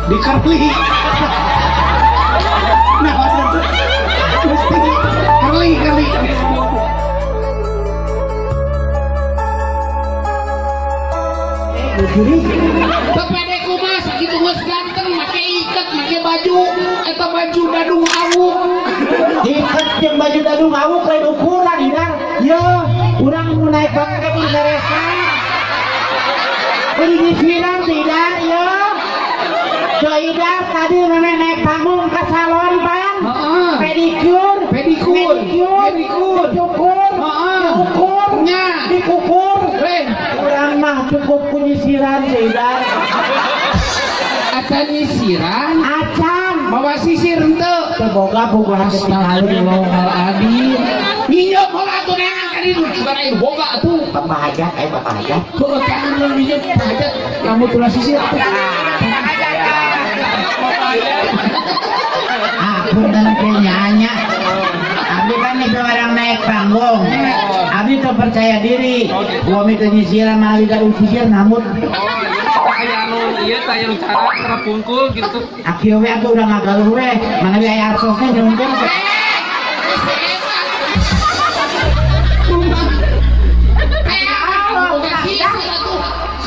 Dikerli. Nah, mesti kerli kerli. Tepede kumaha sakitu geus ganteng make iket make baju eta baju dadung awuk. Iket jeung baju dadung awuk lain ukuran Idar. Yo, urang nu naik pangkat di beresan. Kudu disiram Idar yo. Idar tadi memang naik panggung ke salon pan. Pedikur, pedikur, pedikur, cukur, diukur, dikukur. Urang mah cukup kunyisiran Idar. Acan nyisiran? Acan. Bawa sisir henteu. Teu boga boga Astagfirullahaladzim. Minjem heula atuh neangan ka ditu sugan aya boga atuh. Bapak hajat, aya bapak hajat. Heueuh kan minjem bapak hajat lamun tulah sisir atuh. Aku dan kenyanya. Abi kan itu orang naik panggung. Abi tuh percaya diri. Gua minta nyisiran malah tidak sisir namun. Aya nu ieu teh aya nu cara cara pungkul gitu. Akieu we atuh urang ngagaluh we, mana we aya arsosna nyungkeun.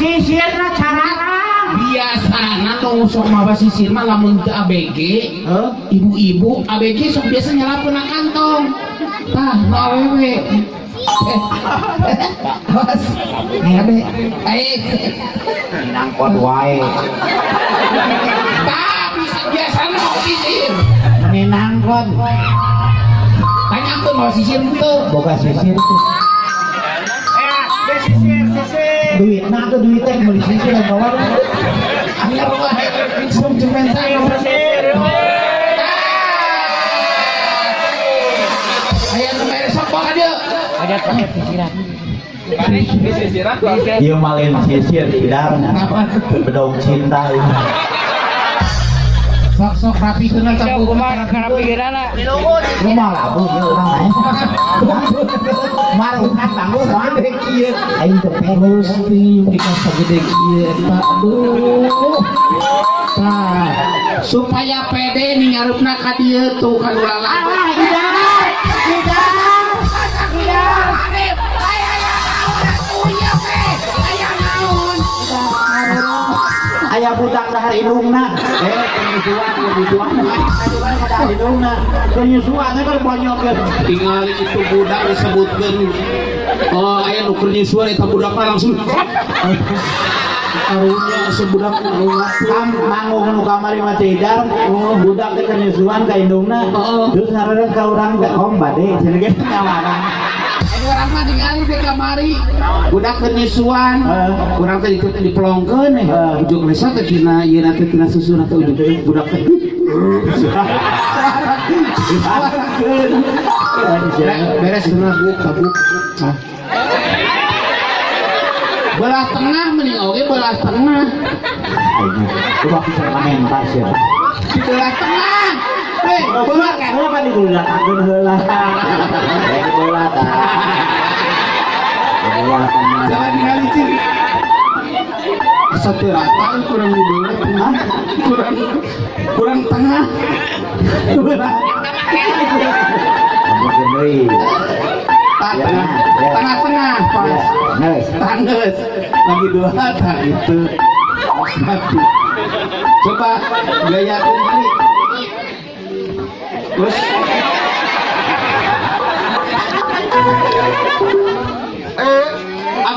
Sisirna cararang. Biasana tong sok mawa sisir mah lamun teu ABG, ibu-ibu ABG sok biasa nyalapeun na kantong. Tah, nu awewe. Awas. Ade, aing nangkot wae. Tah, bisa biasana mawa sisir. Meni nangkot. Tanyakeun mawa sisir henteu. Boga sisir tuh. Sisir, sisir. Duit, nah tuh duit teh meuli sisir bawa. Anyar wae langsung cementan sisir. Aya nu mere sok bawa ka dieu. Hajat pakai sisiran. Di sisiran Ieu mah lain sisir Idar. Bedog cinta ini. Sok-sok rapi kena campur kumaha rapi geurana. Kumaha labuh ieu urang mah. Marukan panggung mah kieu. Aing teu Gusti dika sagede kieu eta aduh. Tah, supaya pede ningarupna ka dieu tuh ka nu lalaki. Ah, Idar. Idar. Idar. Aya budak dahar indungna. Penyusuan kebutuhan. Aduh, dahar indungna. Penyusuan teh kalau bonyok. Tingali itu budak disebutkeun. Oh, aya nu keur nyusuan eta budakna langsung. Karunya sebudak nu manggung nu kamari mah Ceu Idar, budak teh keur nyusuan ka indungna. Terus ngaranna ka urang teh om bade cenah ge ngawarang. Urang mah ningali di kamari budak keur nyusuan, urang teh dipelongkeun ujung lesa teh tina ieu teh tina susuna teh ujung budak teh. Beres cenah buk tabuk. Belah tengah mending oge belah tengah. Coba bisa komentar sih. Di belah tengah. Hei, belah kan kan digulatakeun heula. Belah tah. Belah tengah. Jangan ningali cing. Asa teu rata kurang di belah tengah. Kurang tengah. Belah. Tengah-tengah pas. Tangges. Lagi dua tak itu. Satu. Coba gayakeun kali. Terus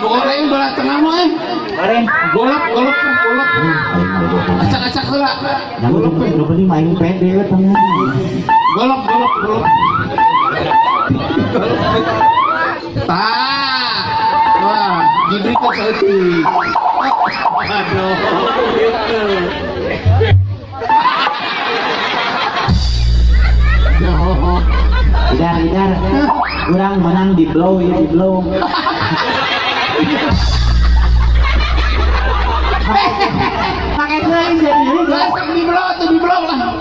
goreng belah tengah mah Goreng. Golok golok golok. Acak-acak heula. Golok nu penting main pede we tengah. Golok golok golok. Tah. Wah, jibrik teh saeutik. Aduh. Idar, Idar, kurang menang di blow ya di blow. Pakai sering jadi di blow atau di blow lah.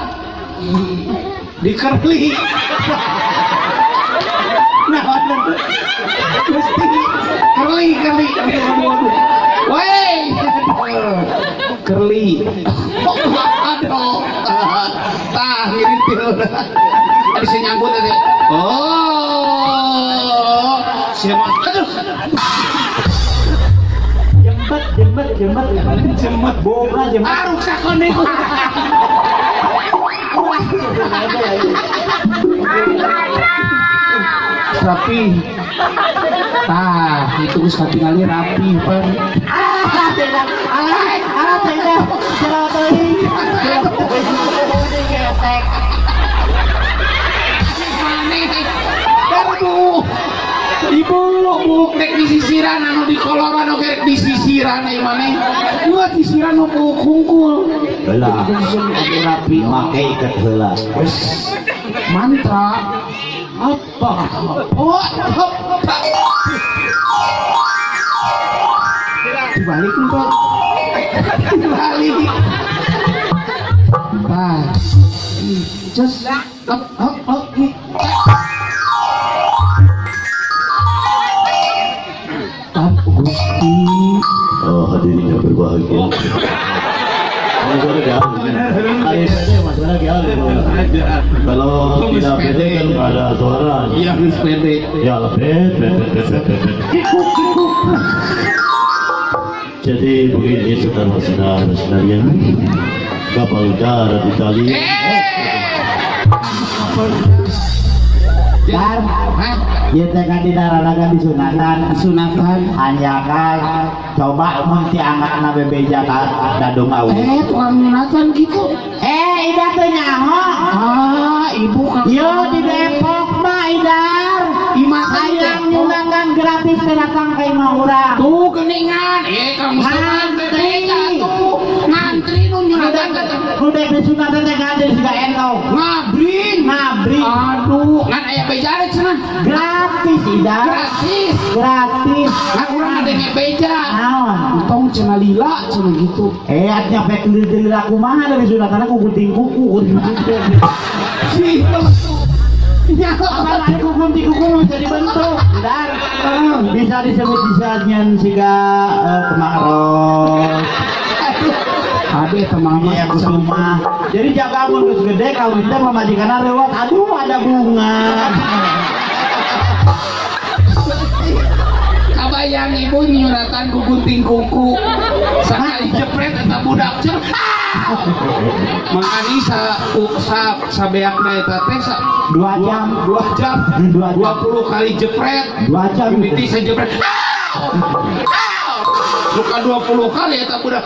Di kerli. Nah, mesti kerli kerli. Aduh, aduh. Woi, kerli. Aduh. Bisa nyangkut tadi. Oh, siapa? Aduh. Jembet, jembet, boga jembet. Ah, ruksak kone. Rapi. Tah, itu geus katingali rapi, Pan. Ah, alah, teh, teuing. Ibu buk dek disisiran anu di koloran oge rek disisiran ieu maneh. Dua sisiran nu buk hungkul. Heula. Rapi make iket heula. Wes mantra apa? Oh, hop. Dibalik engko. Dibalik. Tah. Just hop hop hop. Gusti. Oh, hadirin yang berbahagia. Kalau tidak pede kan nggak ada suara. Iya, harus pede. Ya, pede. Jadi begini saudara-saudara sekalian, kapal darat Italia. Dar, ieu teh kan didararagan disunatan, sunatan hanjakal coba mun ti anggana bebeja ka dadung awi. Tukang nyunatan gitu. Ida teh nyaho. Ah, ibu kan. Ieu di Depok mah Idar. Imah hayang nyunatan gratis teh datang ka imah urang. Tuh geuningan. Kang Mustafa teh atuh ngantri nu nyunatan teh. Nu dek disunatan teh ngantri siga entong. Ngabring. Aduh, ngan aya beja cenah. Gratis Idar. Gratis. Kan urang ada beja. Naon? Entong cenah lila cenah gitu. Atuh nyampe kelir-kelir kumaha dari sunatan ku gunting kuku. Si Apa ku gunting kuku bisa dibentuk. Idar. Bisa disebut bisa nyen siga Kemang Ros. Aduh eta mama ya kusuma. Jadi jaga mun geus gede kawin teh pamajikanna rewat. Aduh ada bunga. Kabayang ibu nyuratan ku gunting kuku. Sakali jepret eta budak cer. Mangani sa sabeakna eta teh 2 jam 20 kali jepret. 2 jam. Mimiti sajepret. Luka 20 kali eta budak.